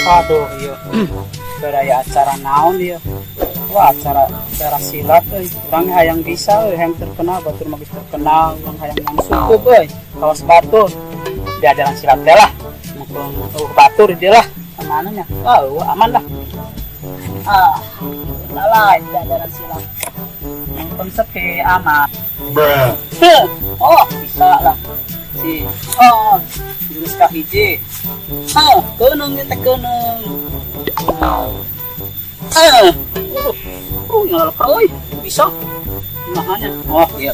Aduh, iya. Baraya acara naon ieu? Wah, acara acara silat euy. Urang hayang bisa euy, hayang terkenal, batur mah geus terkenal, urang hayang menang sukup euy. Kawas batur. Diajaran silat teh lah. Mumpung batur dia lah. Kemana nya? Wah, aman lah. Ah, lah diajaran silat. Mumpung sepi aman. Bruh. Heh, oh, bisa lah. Si, oh, jurus kahiji. Oh, keunung ieu teh keunung. Eh, ngalep euy, bisa. Mahanya. Oh, iya.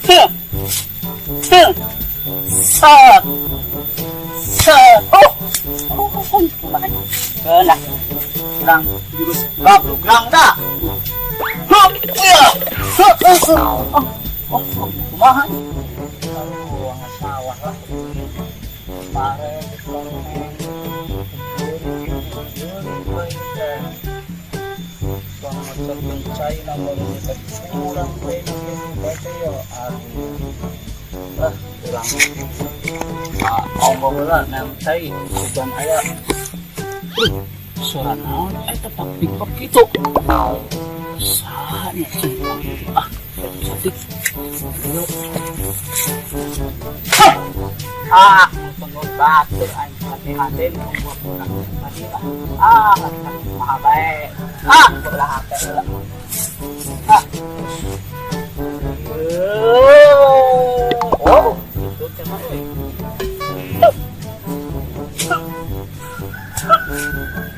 Heh. Heh. Sat. Sat. Oh. Oh, kumaha? Keun lah. Urang jurus gablug rangda. Hup, iya. Hup, oh, oh, oh, oh, kumaha? Aduh, sawah lah. Pare, koneng, cai na kurang yo. Aduh lah, kurang ah omong lah nang cai sugan aya. Suara naon eta pak pikok kitu? Saha nya cing ah, satik. Ah, tunggu batur aing latihan deui tunggu kurang tadi lah. Ah, latihan maha bae. Ah, belah hate heula. Ah. Oh, itu teh mah euy.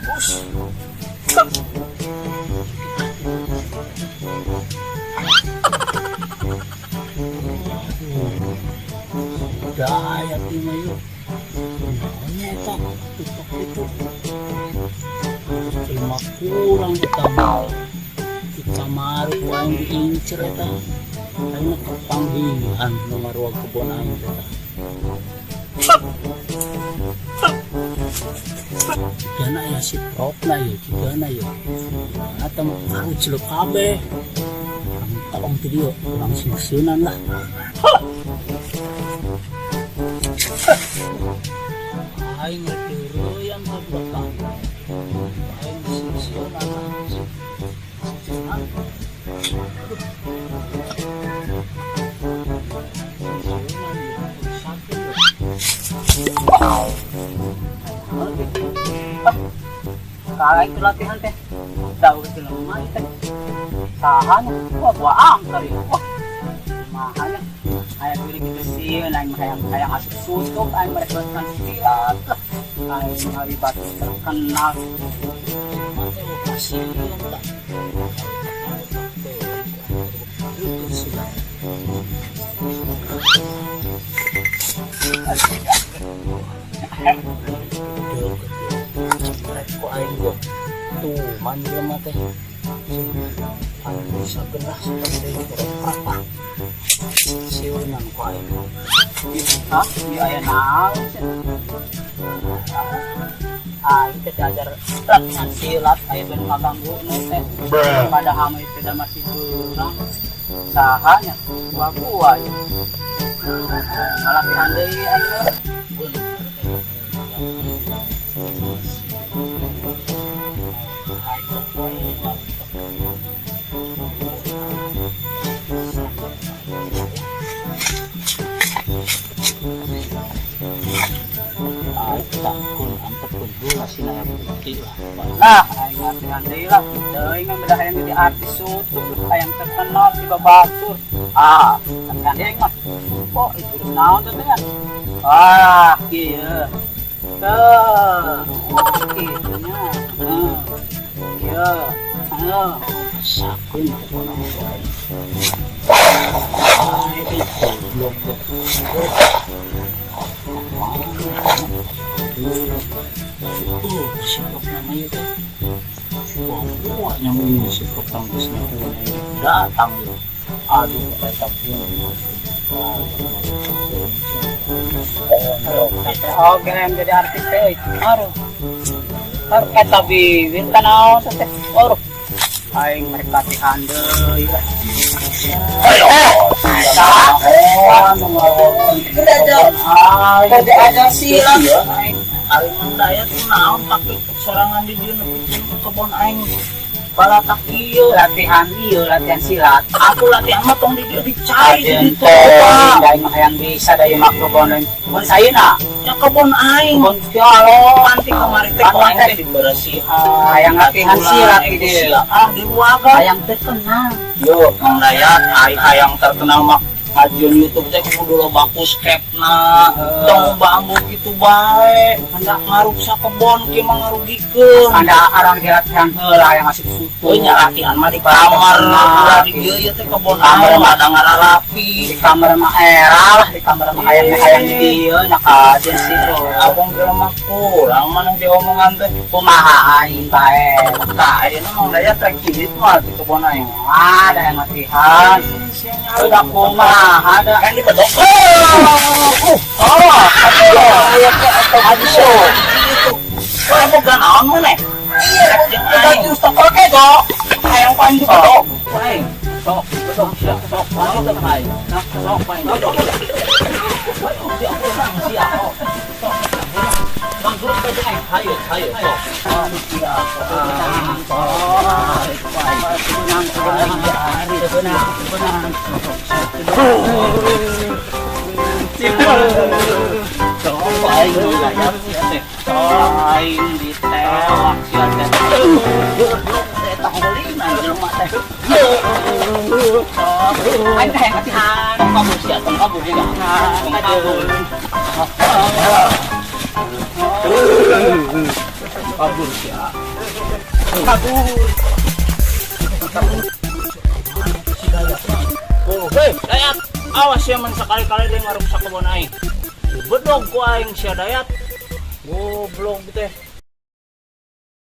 Push. Daya mah yuk. Naonnya eta tutok itu. Jelema kurang eta mah. Kita mari ku aing diincer eta. Aing mah kepanggihan nu ngaruag kebon aing teh. Jigana aya si Propna ieu, jigana ieu. Eta mah karu celeup kabeh. Urang taong ti dieu, urang singsieunan lah. Aing ngeureuyang ka belakang. Aing singsieunan lah. Singsieunan. Singsieunan ieu, sakit ieu. Ah, kalah itu latihan teh. Jauh jelema ieu teh. Sahanya, wah gua angker ya. Wah, mahanya. Aya diri kitu sieun aing mah hayang hayang asup sutup aing merekrutkan silat lah. Aing ngawi batu terkenal. Mate kasieun tah. Itu silat. Deukeut ku aing gua. Tuh man jelema teh. Aing bisa lah seperti korek lah. Sieunan ku aing. Hah? Ieu aya naon sih? Aing teh diajar latihan silat aya ben ngaganggu nu teh. Bruh. Padahal mah itu masih kurang. Sahanya gua-gua ya. Latihan deui aing mah. Lah, aing latihan deui lah. Teuing mah beda hayang jadi artis sutup, hayang terkenal di babatur. Ah, latihan deui mah. Oh, itu jurus naon teh ya? Ah, kieu. Teuh, kitu nya. Heeh. Kieu. Heeh. Sakeun teh kana ku aing. Aing goblok. Si Prop namanya teh. Wah, wah, nyambung si Prop tangkisnya punya datang ya. Aduh, eta pun. Oke, yang jadi artis teh. Aduh. Aduh, eta bibir kan naon teh. Aduh. Aing mereka latihan deui lah. Oh, Belajar silat. Aing Dayat kunaon tapi sorangan di dieu nepi kebon aing balatak ieu? Latihan ieu, latihan silat. Aku latihan mah tong di dieu, dicai di Latihan ditu, Pak. teh, aing mah hayang bisa da ieu mah kebon aing. Kebon sayena. Ya kebon aing. Kebon alo. Nanti kemarin teh ku aing teh diberesihan. Hayang latihan silat di dieu. Ah, di ruangan. Hayang terkenal. Yo, Mang Dayat, aing hayang terkenal mah ngajian YouTube teh kudu loba kuskepna. Tong bambu gitu bae. Hendak ngaruksa kebon kieu mah ngarugikeun. Anda arang di latihan heula yang ngasih sutu. Oh nya latihan mah di kamar lah, di dieu ieu teh kebon Kamar aing mah. Ada ngararapi. Di kamar mah era lah, di kamar mah hayang hayang di dieu nya kajen sih bro. Abang jelema kurang mana diomongan teh. Kumaha aing bae. Tah, ayeuna Mang Dayat rek kilit mah di kebon aing. Ada yang latihan. Udah kumaha ada. Kan di bedok. Oh, oh, aduh, aduh, itu. Wah, boga naon maneh? Iya, udah jurus tokol ke go. Hayang paling di bedok. Paling. Sok, bedok sia, sok, paling teu paling. Nah, sok paling bedok. Sia, sia, sok. Bang guru teh aing, hayo, hayo, sok. Sia, sok. Benang, benang, benang, benang. Sok aing gayat sia teh. Sok aing ditewak sia teh. Teh tong jelema teh. Sok. Aing teh latihan. Tong kabur sia, tong kabur ya. Tong kabur. Kabur sia. Kabur. Oh, hei, Dayat. Awas ya man sekali-kali dia ngaruksak kebon aing. Bedog ku aing sia, Dayat. Goblok teh.